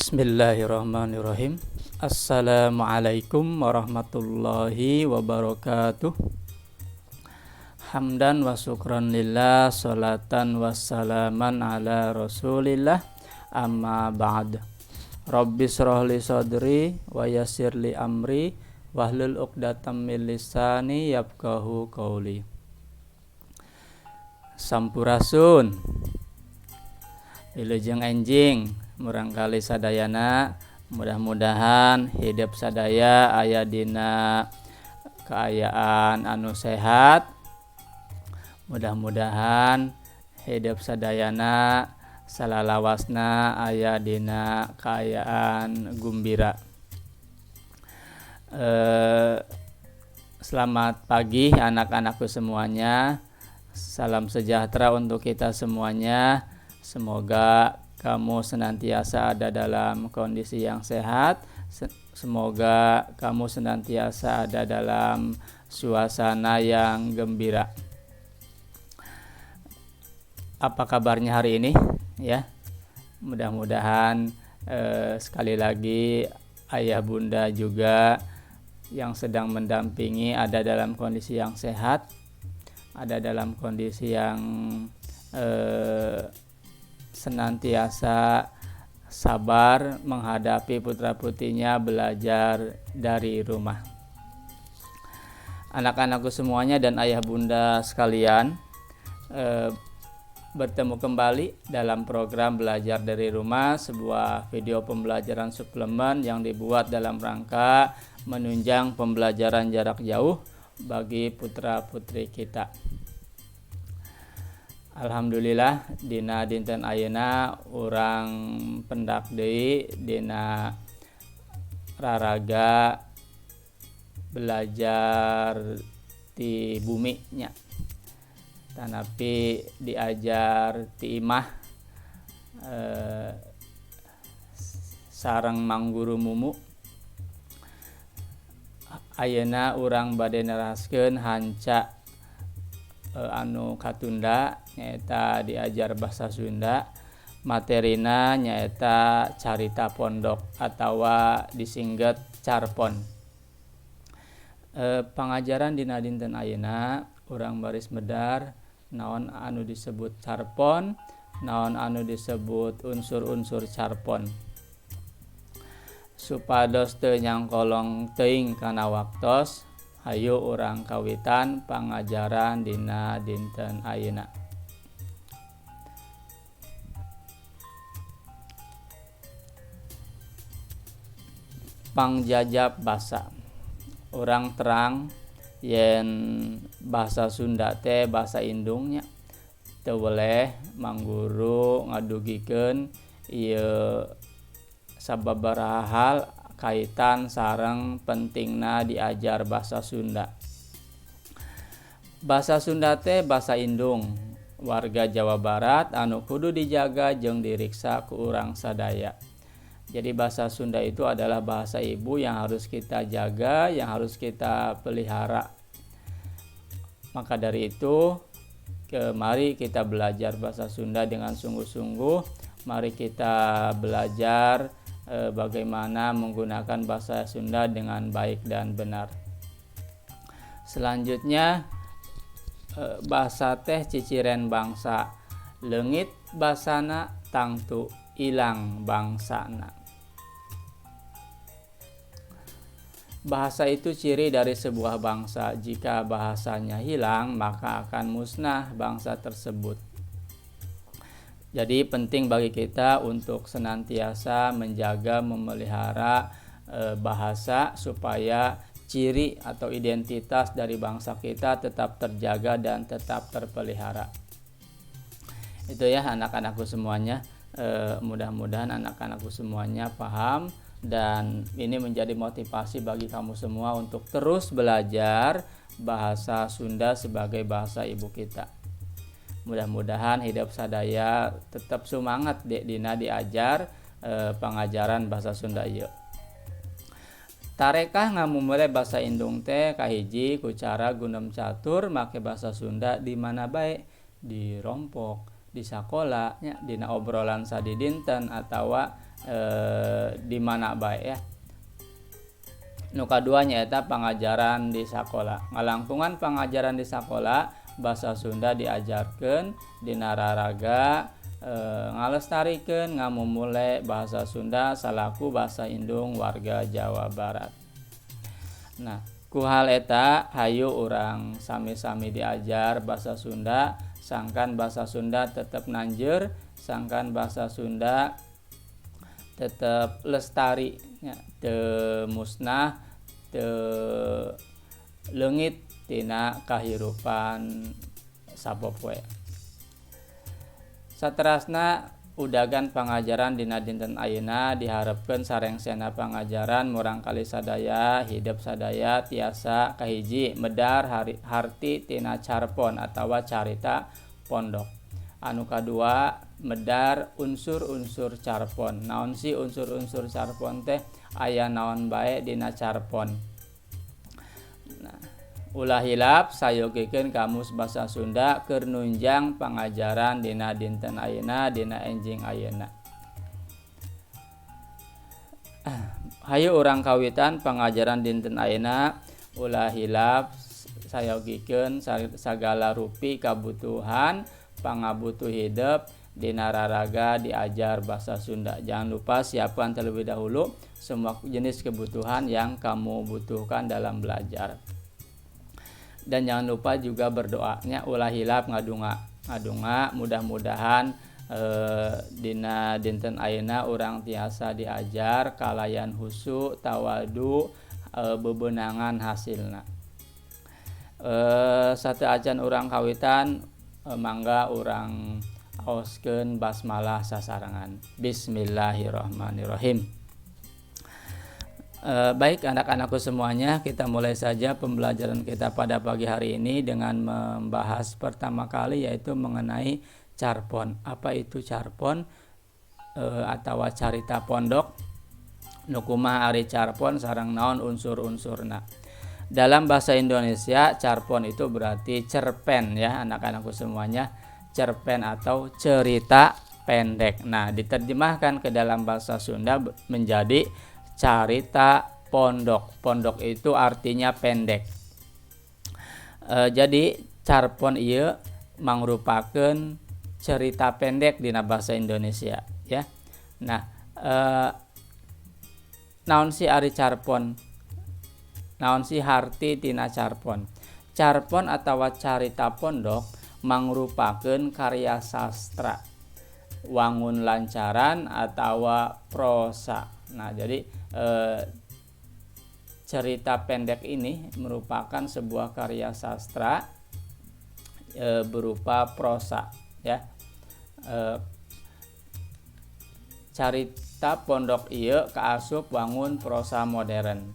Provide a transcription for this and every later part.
Bismillahirrahmanirrahim. Assalamualaikum warahmatullahi wabarakatuh. Hamdan wa syukran lillah, salatan wassalaman ala rasulillah, amma ba'd. Rabbi shrah li sadri wa yassir li amri wahlul 'uqdatam min lisani yafqahu qawli. Sampurasun. Wilujeng enjing murangkali sadayana, mudah-mudahan hidup sadaya aya dina kaayaan anu sehat. Mudah-mudahan hidup sadayana salalawasna aya dina kaayaan gumbira. Selamat pagi anak-anakku semuanya. Salam sejahtera untuk kita semuanya. Semoga kamu senantiasa ada dalam kondisi yang sehat. Semoga kamu senantiasa ada dalam suasana yang gembira. Apa kabarnya hari ini? Ya, mudah-mudahan sekali lagi ayah bunda juga yang sedang mendampingi ada dalam kondisi yang sehat, ada dalam kondisi yang senantiasa sabar menghadapi putra-putrinya belajar dari rumah. Anak-anakku semuanya dan ayah bunda sekalian, bertemu kembali dalam program Belajar dari Rumah, sebuah video pembelajaran suplemen yang dibuat dalam rangka menunjang pembelajaran jarak jauh bagi putra-putri kita. Alhamdulillah dina dinten ayeuna urang pendak deui dina raraga belajar ti bumi nya. Tanapi diajar ti imah sareng mangguru Mumu. Ayeuna urang bade neraskeun hanca anu katunda nyaeta diajar bahasa Sunda, materina nyaeta carita pondok atawa disingget carpon. Pangajaran dina dinten ayeuna urang baris medar naon anu disebut carpon, naon anu disebut unsur-unsur carpon. Supados teu nyangkolong teuing kana waktos, hayu urang kawitan pangajaran dina dinten ayeuna. Pangjajab basa. Urang terang yen bahasa Sunda teh bahasa indungnya, teu weleh mangguru ngadugikeun ieu sababaraha hal kaitan sareng pentingna diajar bahasa Sunda. Bahasa Sunda teh bahasa indung warga Jawa Barat anu kudu dijaga jeung diriksa ku urang sadaya. Jadi bahasa Sunda itu adalah bahasa ibu yang harus kita jaga, yang harus kita pelihara. Maka dari itu, mari kita belajar bahasa Sunda dengan sungguh-sungguh. Mari kita belajar bagaimana menggunakan bahasa Sunda dengan baik dan benar. Selanjutnya, bahasa teh ciciren bangsa, leungit basana tangtu ilang bangsana. Bahasa itu ciri dari sebuah bangsa. Jika bahasanya hilang, maka akan musnah bangsa tersebut. Jadi penting bagi kita untuk senantiasa menjaga, memelihara bahasa supaya ciri atau identitas dari bangsa kita tetap terjaga dan tetap terpelihara. Itu ya anak-anakku semuanya. Mudah-mudahan anak-anakku semuanya paham dan ini menjadi motivasi bagi kamu semua untuk terus belajar bahasa Sunda sebagai bahasa ibu kita. Mudah-mudahan hidup sadaya tetap semangat dek dina diajar pengajaran bahasa Sunda ieu. Tarekah ngamumule bahasa indung teh kahiji ku cara gunem catur make bahasa Sunda di mana bae, di rompok, di sakola nya, dina obrolan sadidinten atawa di mana bae ya. Nu kadua nyaeta pangajaran di sakola. Ngalangkungan pangajaran di sakola, bahasa Sunda diajarkeun dina raraga ngalestarikeun, ngamumule bahasa Sunda salaku bahasa indung warga Jawa Barat. Nah, ku hal eta hayu urang sami-sami diajar bahasa Sunda, sangkan bahasa Sunda tetep nanjeur, sangkan bahasa Sunda tetep lestari nya, teu musnah, teu leungit tina kahirupan sapopoe. Saterasna, udagan pangajaran dina dinten ayeuna diharepkeun sarengsena pangajaran murangkalih sadaya, hidep sadaya tiasa kahiji, medar harti tina carpon atawa carita pondok. Anu kadua, medar unsur-unsur carpon. Naon sih unsur-unsur carpon teh, aya naon bae dina carpon. Nah, ulah hilap sayogikeun kamus basa Sunda keur nunjang pangajaran dina dinten ayeuna, dina enjing ayeuna. Hayu urang kawitan pangajaran dinten ayeuna. Ulah hilap sayogikeun sagala rupi kabutuhan pangabutuh hidep dina raraga diajar bahasa Sunda. Jangan lupa siapkan terlebih dahulu semua jenis kebutuhan yang kamu butuhkan dalam belajar. Dan jangan lupa juga berdoanya, ulah hilap ngadunga. Ngadunga mudah-mudahan dina dinten ayeuna urang tiasa diajar kalayan husu, tawadu, bebenangan hasilna. Sateuacan urang kawitan, mangga urang aoskeun basmalah sasarengan. Bismillahirrahmanirrahim. Baik anak-anakku semuanya, kita mulai saja pembelajaran kita pada pagi hari ini dengan membahas pertama kali, yaitu mengenai carpon. Apa itu carpon atau carita pondok? Nu kumaha ari carpon sareng naon unsur-unsurna? Dalam bahasa Indonesia, carpon itu berarti cerpen ya, anak-anakku semuanya, cerpen atau cerita pendek. Nah, diterjemahkan ke dalam bahasa Sunda menjadi carita pondok. Pondok itu artinya pendek. Jadi carpon ieu mangrupakeun cerita pendek dina bahasa Indonesia ya. Nah, naon sih ari carpon? Naon sih harti tina carpon? Carpon atau carita pondok mangrupakeun karya sastra wangun lancaran atau prosa. Nah, jadi cerita pendek ini merupakan sebuah karya sastra berupa prosa ya. Carita pondok ieu kaasup wangun prosa modern.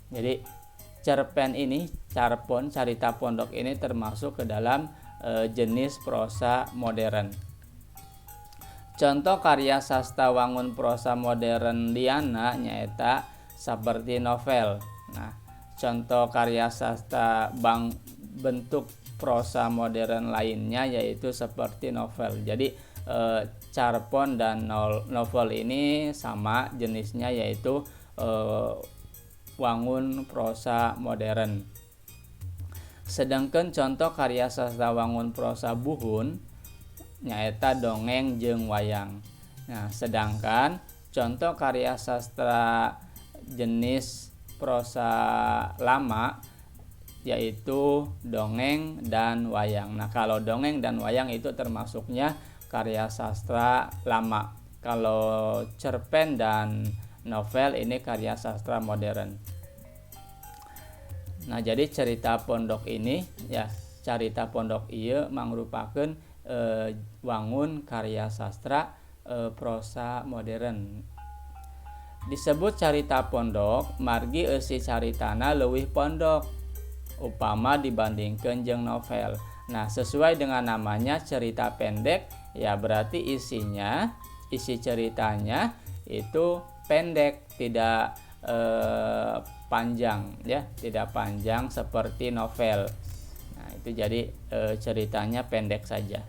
Jadi cerpen ini, carpon, carita pondok ini termasuk ke dalam jenis prosa modern. Contoh karya sastra wangun prosa modern liana nyaeta seperti novel. Nah, contoh karya sastra bang bentuk prosa modern lainnya yaitu seperti novel. Jadi carpon dan novel ini sama jenisnya, yaitu wangun prosa modern. Sedangkan contoh karya sastra wangun prosa buhun nyaeta dongeng jeung wayang. Nah, sedangkan contoh karya sastra jenis prosa lama yaitu dongeng dan wayang. Nah, kalau dongeng dan wayang itu termasuknya karya sastra lama. Kalau cerpen dan novel ini karya sastra modern. Nah, jadi cerita pondok ini ya, carita pondok ieu mangrupakeun wangun karya sastra prosa modern. Disebut carita pondok margi eusi caritana leuwih pondok upama dibandingkan jeung novel. Nah, sesuai dengan namanya cerita pendek ya, berarti isinya, isi ceritanya itu pendek, tidak panjang ya, tidak panjang seperti novel. Nah, itu jadi ceritanya pendek saja.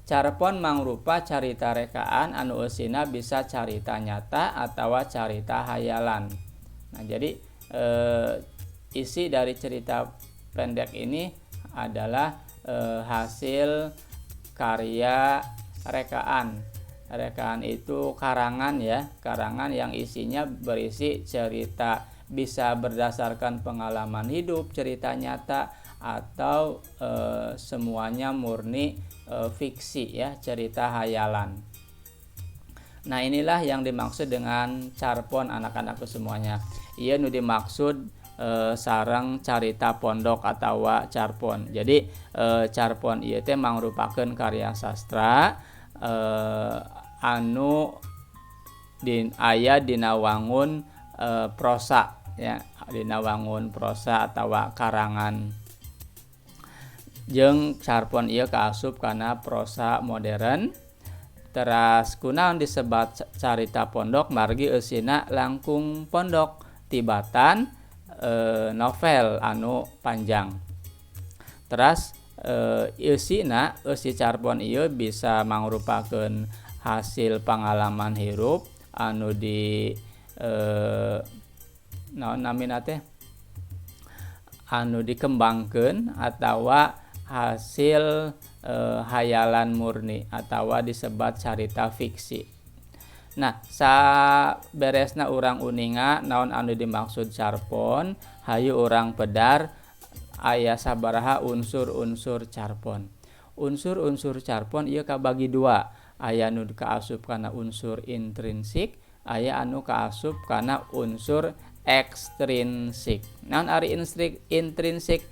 Carpon mangrupa carita rekaan anu eusina bisa carita nyata atawa carita hayalan. Nah, jadi isi dari cerita pendek ini adalah hasil karya rekaan. Rekaan itu karangan ya, karangan yang isinya berisi cerita, bisa berdasarkan pengalaman hidup, cerita nyata, atau semuanya murni fiksi ya, cerita hayalan. Nah, inilah yang dimaksud dengan carpon, anak-anakku semuanya. Ieu nu dimaksud sareng carita pondok atau carpon. Jadi carpon ieu teh mangrupakeun karya sastra anu aya dina wangun prosa ya, dina wangun prosa atau karangan. Jeung carpon ieu kaasup kana prosa modern. Teras kunaon disebat carita pondok? Margi eusina langkung pondok tibatan novel anu panjang. Teras eusina, eusi carpon ieu bisa mangrupakeun hasil pengalaman hirup anu di naon namina teh, anu dikembangkeun, atawa hasil hayalan murni atau disebat carita fiksi. Nah, saberesna urang uninga naon anu dimaksud carpon, hayu urang pedar aya sabaraha unsur-unsur carpon. Unsur-unsur carpon ieu kabagi dua, aya nu kaasup kana unsur intrinsik, aya anu kaasup kana unsur ekstrinsik. Naon ari intrinsik?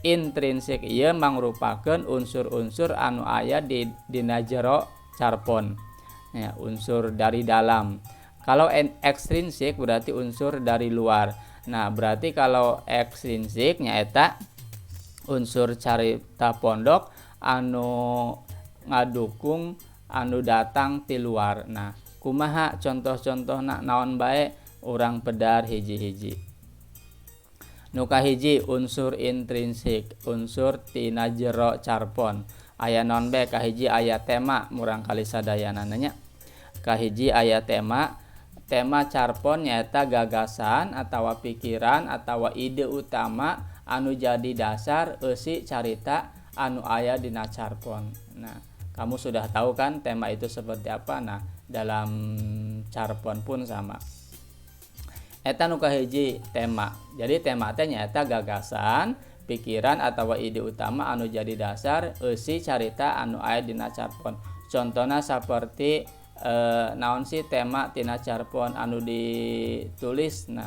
Intrinsik ieu mangrupakeun unsur-unsur anu aya di dina jero carpon. Ya, unsur dari dalam. Kalau ekstrinsik berarti unsur dari luar. Nah, berarti kalau ekstrinsik nyaeta unsur carita pondok anu ngadukung, anu datang ti luar. Nah, kumaha contoh-contohna, naon bae, urang pedar hiji-hiji. Nu kahiji, unsur intrinsik, unsur tina jero carpon. Aya naon bae? Kahiji aya tema, murangkalih sadayana nya. Kahiji aya tema. Tema carpon nyaeta gagasan atau pikiran atau ide utama anu jadi dasar eusi carita anu aya dina carpon. Nah, kamu sudah tahu kan tema itu seperti apa? Nah, dalam carpon pun sama. Eta nu kahiji, tema. Jadi tema teh nyaeta gagasan, pikiran atau ide utama anu jadi dasar eusi carita anu aya dina carpon. Contohnya seperti naon sih tema tina carpon anu ditulis? Nah,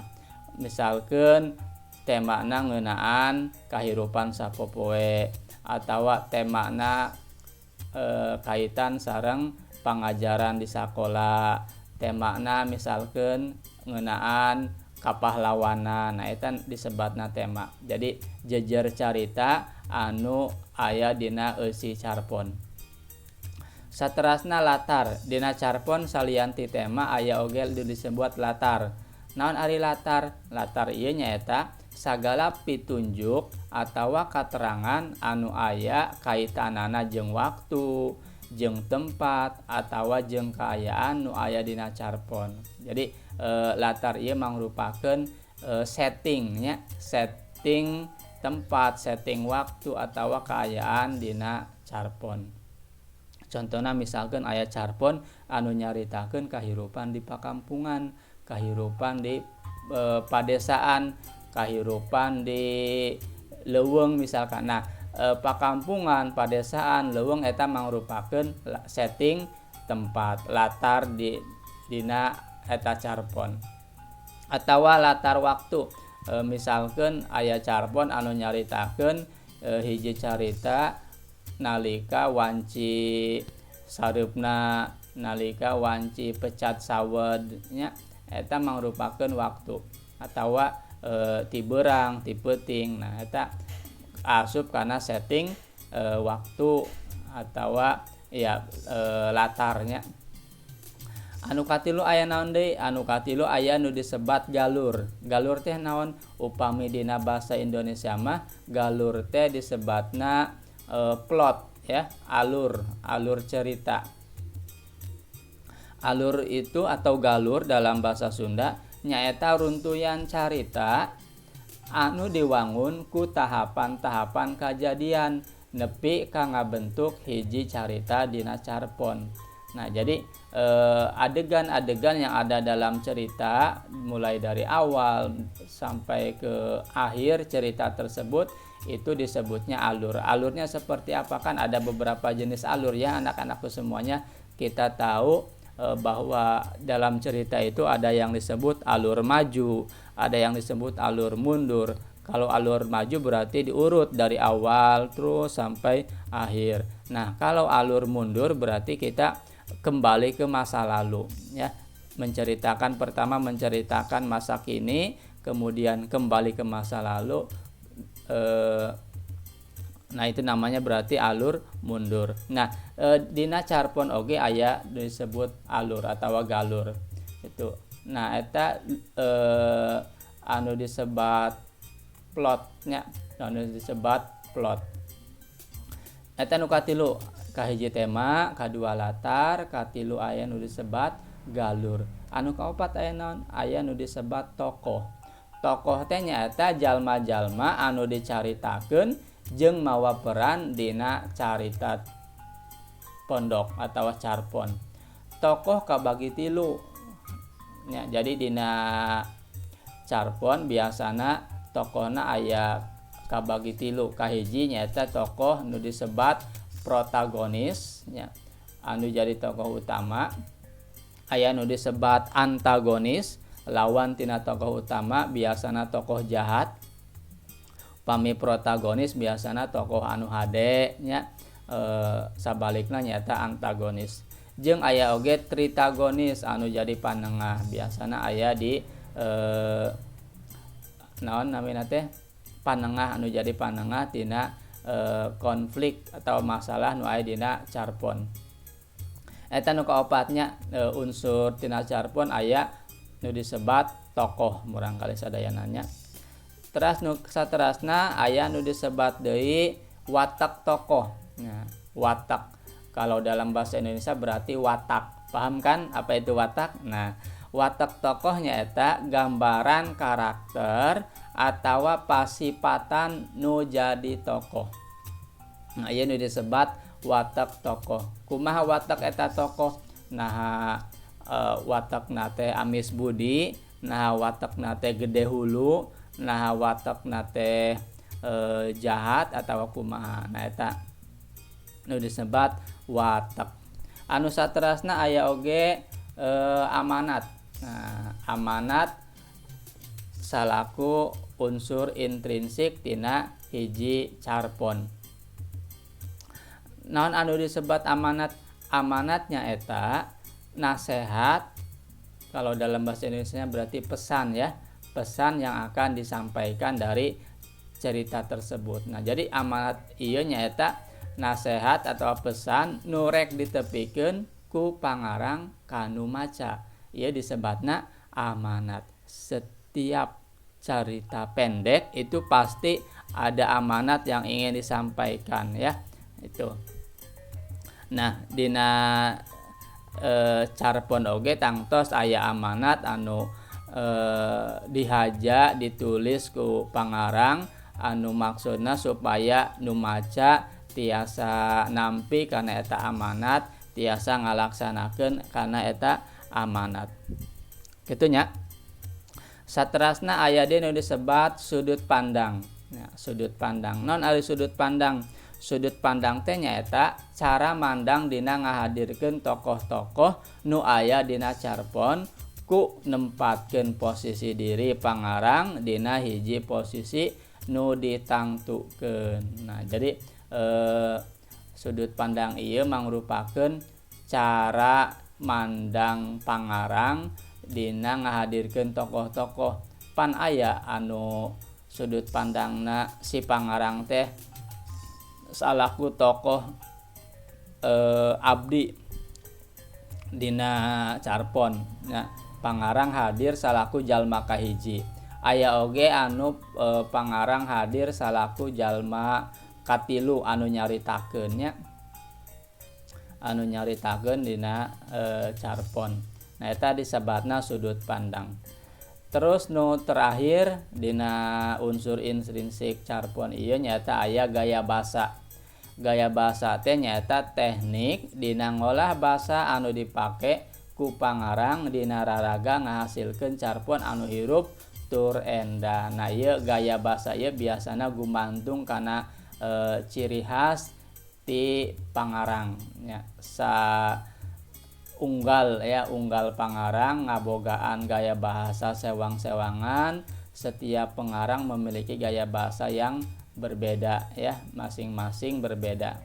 misalkan temana ngeunaan kahirupan sapopoe atau temana kaitan sareng pangajaran di sekolah, temana misalkan ngeunaan kapahlawanan. Nah, eta disebatna tema. Jadi jejer carita anu aya dina eusi carpon. Saterasna latar. Dina carpon salian ti tema aya oge disebut latar. Naon ari latar? Latar ieu nyaeta sagala pitunjuk atawa katerangan anu aya kaitanana jeung waktu, jeung tempat, atawa jeung kaayaan nu aya dina carpon. Jadi latar ieu mangrupakeun settingnya, setting tempat, setting waktu, atau kaayaan dina carpon. Contohnya misalkan aya carpon anu nyaritakeun kahirupan di pakampungan, kahirupan di padesaan, kahirupan di leuweung misalkan. Nah, pakampungan, padesaan, leuweung eta mangrupakeun setting tempat, latar di dina eta carpon. Atawa latar waktu, misalkan aya carpon anu nyaritakeun hiji carita nalika wanci sareupna, nalika wanci pecat sawed nya, eta mangrupakeun waktu, atawa ti beurang, ti peuting. Nah, eta asup kana setting waktu atawa ya latarnya. Anu katilu aya naon deui? Anu katilu aya nu disebat galur. Galur teh naon? Upami dina bahasa Indonesia mah galur teh disebatna plot. ya, alur, alur cerita. Alur itu atau galur dalam bahasa Sunda nyaeta runtuyan carita anu diwangun ku tahapan-tahapan kajadian nepi ka ngabentuk hiji carita dina carpon. Nah, jadi adegan-adegan yang ada dalam cerita mulai dari awal sampai ke akhir cerita tersebut itu disebutnya alur. Alurnya seperti apa, kan ada beberapa jenis alur ya, anak-anakku semuanya. Kita tahu bahwa dalam cerita itu ada yang disebut alur maju, ada yang disebut alur mundur. Kalau alur maju berarti diurut dari awal terus sampai akhir. Nah, kalau alur mundur berarti kita kembali ke masa lalu ya. Menceritakan, pertama menceritakan masa kini, kemudian kembali ke masa lalu. Nah, itu namanya berarti alur mundur. Nah, dina carpon oge aya disebut alur atau galur itu. Nah, eta anu disebat plotnya, anu disebat plot. Eta nu katilu: kahiji tema, kadua latar, katilu aya nu disebat galur. Anu kaopat aya naon? Aya nu disebat tokoh. Tokoh teh nyaeta jalma-jalma anu dicaritakeun jeung mawa peran dina carita pondok atau carpon. Tokoh kabagi tilu nya. Jadi dina carpon biasana tokohna aya kabagi tilu. Kahiji nyaeta tokoh nu disebat protagonis nya, anu jadi tokoh utama. Aya nu disebat antagonis, lawan tina tokoh utama, biasana tokoh jahat. Pami protagonis biasana tokoh anu hade nya, sabalikna nyaeta antagonis. Jeung aya oge tritagonis, anu jadi panengah, biasana aya di naon namina teh, panengah, anu jadi panengah tina konflik atau masalah nu aya dina carpon. Eta nu kaopatnya, unsur tina carpon aya nu disebat tokoh, murangkalih sadayana nya. Teras nu saterasna aya nu disebat deui watak tokoh. Nah, watak kalau dalam bahasa Indonesia berarti watak. Paham kan apa itu watak? Nah, watak tokohnya eta gambaran karakter atau pasipatan nu jadi tokoh. Nah, ieu nu disebat watak tokoh. Kumaha watak eta tokoh? Nah, watakna teh amis budi, nah watakna teh gede hulu, nah watakna teh jahat atau kumaha. Nah, eta nu disebat watak. Anu saterasna aya oge amanat. Nah, amanat salaku unsur intrinsik tina hiji carpon. Naon anu disebat amanat? Amanatnya eta nasehat, kalau dalam bahasa Indonesia berarti pesan ya, pesan yang akan disampaikan dari cerita tersebut. Nah, jadi amanat ieu nyaeta nasehat atau pesan nu rek ditepikeun ku pangarang kanu maca. Ieu disebatna amanat. Setiap cerita pendek itu pasti ada amanat yang ingin disampaikan ya, itu. Nah, dina carpon oge tangtos aya amanat anu dihaja ditulis ku pangarang, anu maksudna supaya nu maca tiasa nampi kana eta amanat, tiasa ngalaksanakeun kana eta amanat, kitu nya. Saterasna aya deui nu disebat sudut pandang. Nah, sudut pandang, naon ari sudut pandang? Sudut pandang teh nyaeta cara mandang dina ngahadirkeun tokoh-tokoh nu aya dina carpon ku nempatkeun posisi diri pangarang dina hiji posisi nu ditangtukeun. Nah, jadi sudut pandang ieu mangrupakeun cara mandang pangarang dina ngahadirkeun tokoh-tokoh. Pan aya anu sudut pandangna si pangarang teh salaku tokoh abdi dina carpon nya, pangarang hadir salaku jalma kahiji. Aya oge anu pangarang hadir salaku jalma katilu anu nyaritakeun nya. anu nyaritakeun dina carpon. Nah, eta disebatna sudut pandang. Terus nu terakhir dina unsur intrinsik carpon ieu nyaeta aya gaya basa. Gaya basa teh nyaeta teknik dina ngolah basa anu dipake ku pangarang dina raraga ngahasilkeun carpon anu hirup tur endah. Nah, ieu gaya basa ieu biasana gumantung kana ciri khas ti pangarang nya. Sa unggal ya, unggal pangarang ngabogaan gaya bahasa sewang-sewangan. Setiap pengarang memiliki gaya bahasa yang berbeda ya, masing-masing berbeda.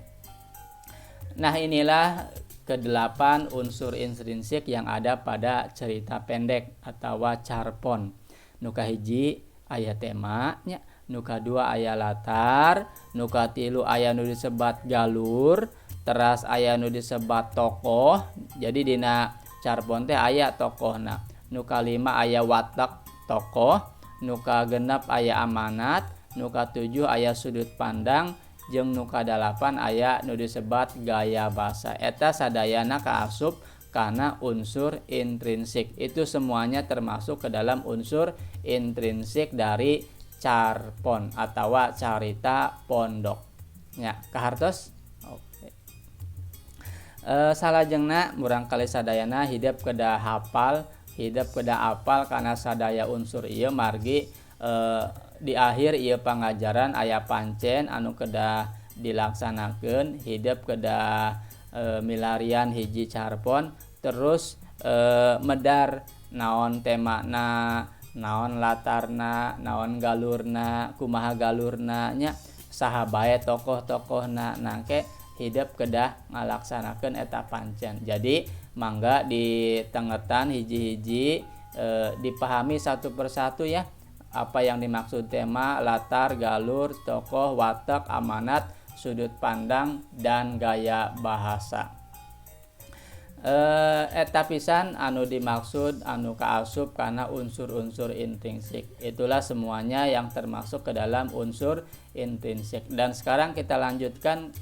Nah, inilah kedelapan unsur intrinsik yang ada pada cerita pendek atau carpon. Nu kahiji aya tema nya, nu kadua aya latar, nu katilu aya nu disebat galur, teras aya nu disebat tokoh. Jadi dina carpon teh aya tokohna. Nu kalima aya watak tokoh, nu kagenep aya amanat, nu katujuh aya sudut pandang, jeung nu kadalapan aya nu disebat gaya basa. Eta sadayana kaasup kana unsur intrinsik. Itu semuanya termasuk ke dalam unsur intrinsik dari carpon atau carita pondok ya. Kahartos? Oke. Salajengna murangkalih sadayana hidep kedah hafal, hidep kedah apal kana sadaya unsur ieu, margi di akhir ieu pangajaran aya pancen anu kedah dilaksanakeun. Hidep kedah milarian hiji carpon, terus medar naon temana, naon latarna, naon galurna, kumaha galurna nya, saha bae tokoh-tokohna. Nangke hidep kedah ngalaksanakeun eta pancen. Jadi mangga ditengetan hiji-hiji, dipahami satu persatu ya, apa yang dimaksud tema, latar, galur, tokoh, watak, amanat, sudut pandang, dan gaya bahasa. Eta pisan anu dimaksud anu kaasup kana unsur-unsur intrinsik. Itulah semuanya yang termasuk ke dalam unsur intrinsik. Dan sekarang kita lanjutkan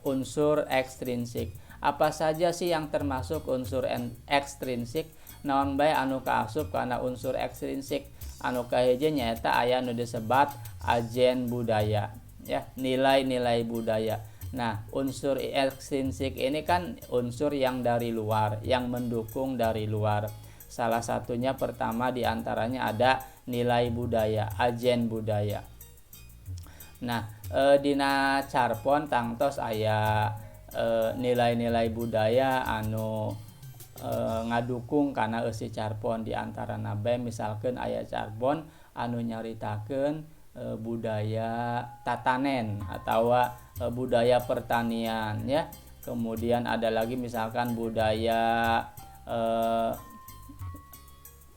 unsur ekstrinsik. Apa saja sih yang termasuk unsur ekstrinsik? Naon bae anu kaasup kana unsur ekstrinsik? Anu kahiji nyaeta aya nu disebat ajen budaya ya, nilai-nilai budaya. Nah, unsur ekstrinsik ini kan unsur yang dari luar, yang mendukung dari luar. Salah satunya pertama diantaranya ada nilai budaya, ajen budaya. Nah, dina carpon tangtos aya nilai-nilai budaya anu ngadukung kana eusi carpon. Di antarana bae misalkan aya carpon anu nyaritakeun budaya tatanen atau budaya pertanian ya. Kemudian ada lagi misalkan budaya,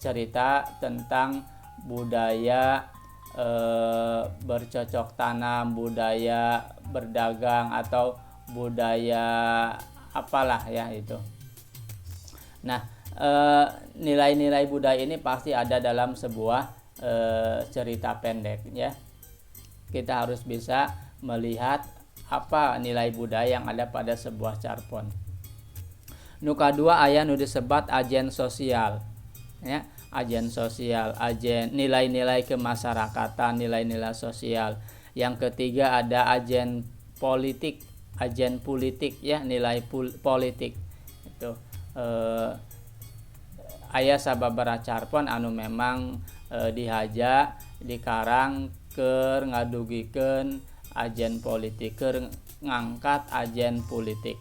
cerita tentang budaya bercocok tanam, budaya berdagang, atau budaya apalah ya itu. Nah, nilai-nilai budaya ini pasti ada dalam sebuah cerita pendek ya. Kita harus bisa melihat apa nilai budaya yang ada pada sebuah carpon. Nu kadua aya nu disebat ajen sosial ya, ajen sosial, ajen nilai-nilai kemasyarakatan, nilai-nilai sosial. Yang ketiga ada ajen politik, ajen politik ya, nilai politik itu. Aya sababaraha carpon anu memang dihaja, dikarang keur ngadugikeun ajen politik, keur ngangkat ajen politik.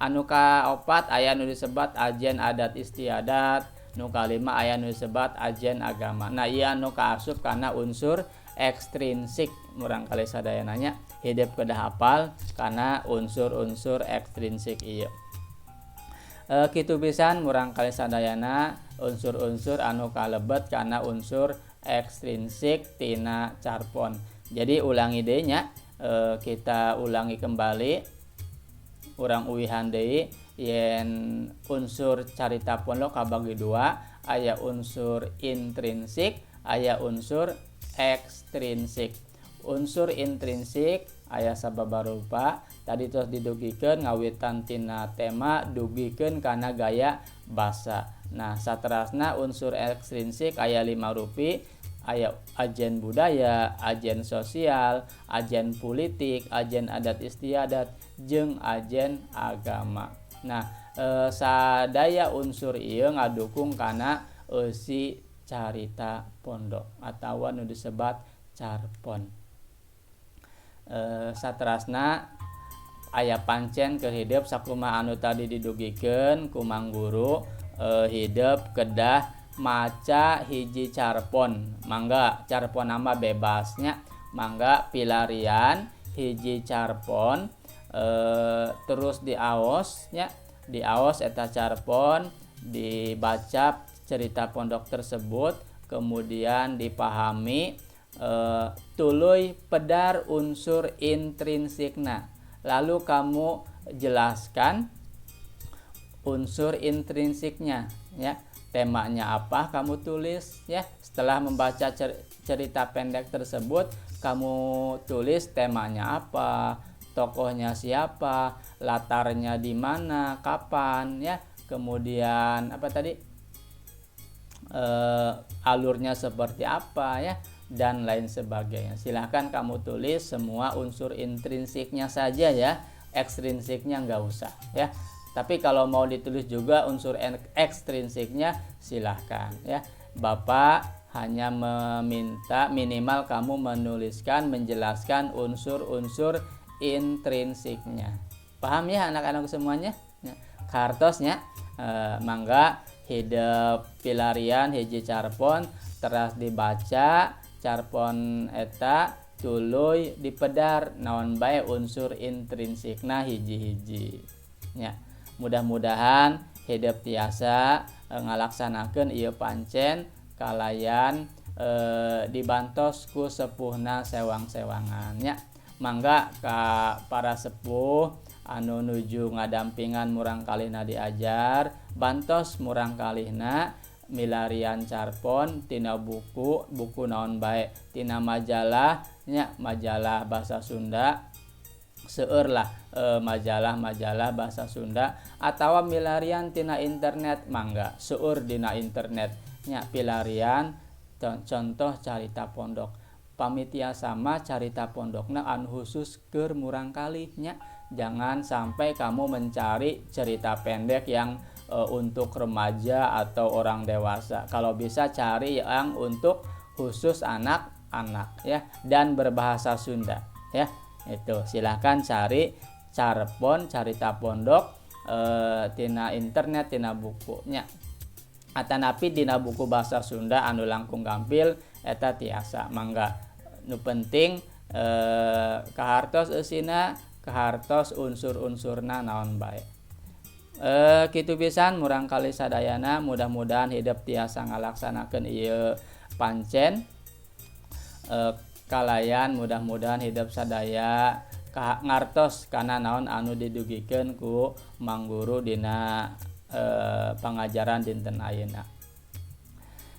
Anu kaopat aya nu disebat ajen adat istiadat. Nu kalima aya nu disebat ajen agama. Nah, ieu anu kaasup kana unsur ekstrinsik. Murangkalih sadayana nya, hidep kedah hafal kana unsur-unsur ekstrinsik ieu. Kitu pisan murangkalih sadayana unsur-unsur anu kalebet kana unsur ekstrinsik tina carpon. Jadi ulangi deui nya, kita ulangi kembali, urang uwihan deui yen unsur carita pondok kabagi dua, aya unsur intrinsik, aya unsur ekstrinsik. Unsur intrinsik aya sababarupa tadi tos didugikeun, ngawitan tina tema dugikeun kana gaya basa. Nah, saterasna unsur ekstrinsik aya lima rupi: aya ajen budaya, ajen sosial, ajen politik, ajen adat istiadat, jeung ajen agama. Nah, sadaya unsur ieu ngadukung kana eusi carita pondok atawa nu disebat carpon. Saterasna aya pancen keur hidep sakumaha anu tadi didugikeun ku Mang Guru, hidep kedah maca hiji carpon. Mangga carpon mah bebas nya, mangga pilarian hiji carpon, terus diaos nya, diaos eta carpon, dibaca cerita pondok tersebut, kemudian dipahami, tuluy pedar unsur intrinsikna, lalu kamu jelaskan unsur intrinsiknya ya. Temanya apa kamu tulis ya. Setelah membaca cerita pendek tersebut, kamu tulis temanya apa, tokohnya siapa, latarnya di mana, kapan ya, kemudian apa tadi, alurnya seperti apa ya, dan lain sebagainya. Silahkan kamu tulis semua unsur intrinsiknya saja ya, ekstrinsiknya nggak usah ya. Tapi kalau mau ditulis juga unsur ekstrinsiknya, silahkan ya. Bapak hanya meminta minimal kamu menuliskan, menjelaskan unsur-unsur intrinsiknya. Paham ya, anak-anak semuanya? Ya. Kahartos nya, mangga hidep pilarian hiji carpon, teras dibaca carpon eta, tuluy dipedar naon bae unsur intrinsikna hiji-hiji nya. Mudah-mudahan hidep tiasa ngalaksanakeun ieu pancen kalayan dibantos ku sepuhna sewang-sewangan nya. Mangga ka para sepuh anu nuju ngadampingan murangkalihna diajar, bantos murangkalihna milarian carpon tina buku, buku naon bae, tina majalah nya, majalah bahasa Sunda seueur lah, majalah-majalah bahasa Sunda, atawa milarian tina internet. Mangga seueur dina internet nya, pilarian contoh carita pondok. Pami tiasa mah carita pondokna anu khusus keur murangkalih nya. Jangan sampai kamu mencari cerita pendek yang untuk remaja atau orang dewasa. Kalau bisa cari yang untuk khusus anak-anak ya, dan berbahasa Sunda ya. Itu silahkan cari carpon carita pondok tina internet, tina bukunya, atanapi dina buku bahasa Sunda anu langkung gampil eta tiasa. Mangga, nu penting kahartos eusina, kahartos unsur-unsurna naon bae. Kitu pisan murangkalih sadayana. Mudah-mudahan hidep tiasa ngalaksanakeun ieu pancen, kalayan mudah-mudahan hidep sadaya ngartos kana naon anu didugikeun ku Mang Guru dina pangajaran dinten ayeuna.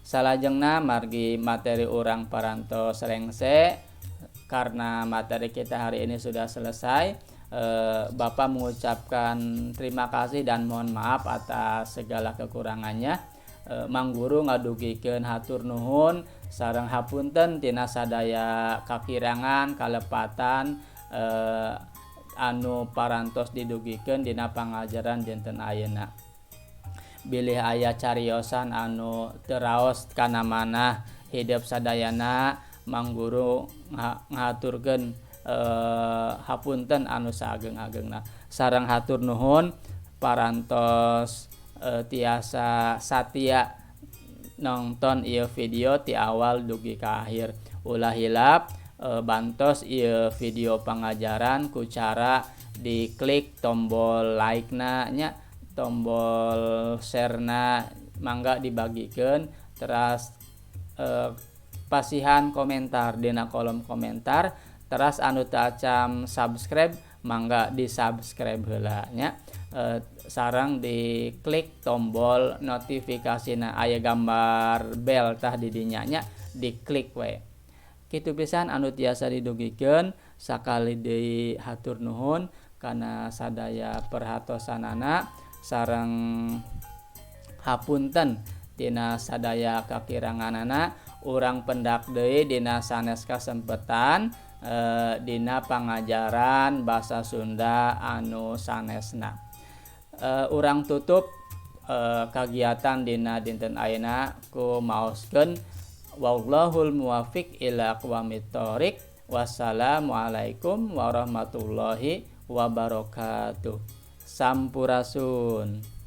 Salajengna, margi materi urang parantos rengse, karena materi kita hari ini sudah selesai, Bapak mengucapkan terima kasih dan mohon maaf atas segala kekurangannya. Mang Guru ngadugikeun hatur nuhun sareng hapunten tina sadaya kakirangan, kalepatan anu parantos didugikeun dina pangajaran dinten ayeuna. Bilih aya cariosan anu teu raos kana manah hidep sadayana, Mang Guru ngahaturkeun hapunten anu saageng-agengna sareng hatur nuhun parantos tiasa satia nonton ieu video ti awal dugi ka akhir. Ulah hilap bantos ieu video pangajaran ku cara diklik tombol like na nya, tombol share na, mangga dibagikeun, teras pasihan komentar dina kolom komentar. Teras anu teu acan subscribe, mangga di subscribe heula nya, sareng diklik tombol notifikasina, aya gambar bel tah di dinya nya, diklik we. Kitu pisan anu tiasa didugikeun. Sakali deui hatur nuhun kana sadaya perhatosanana sareng hapunten tina sadaya kakiranganana. Urang pendak deui dina sanes kasempetan dina pangajaran basa Sunda anu sanesna. Urang tutup kagiatan dina dinten ayeuna ku maoskeun wallahul muwafiq ila aqwamit thoriq. Wassalamualaikum warahmatullahi wabarakatuh. Sampurasun.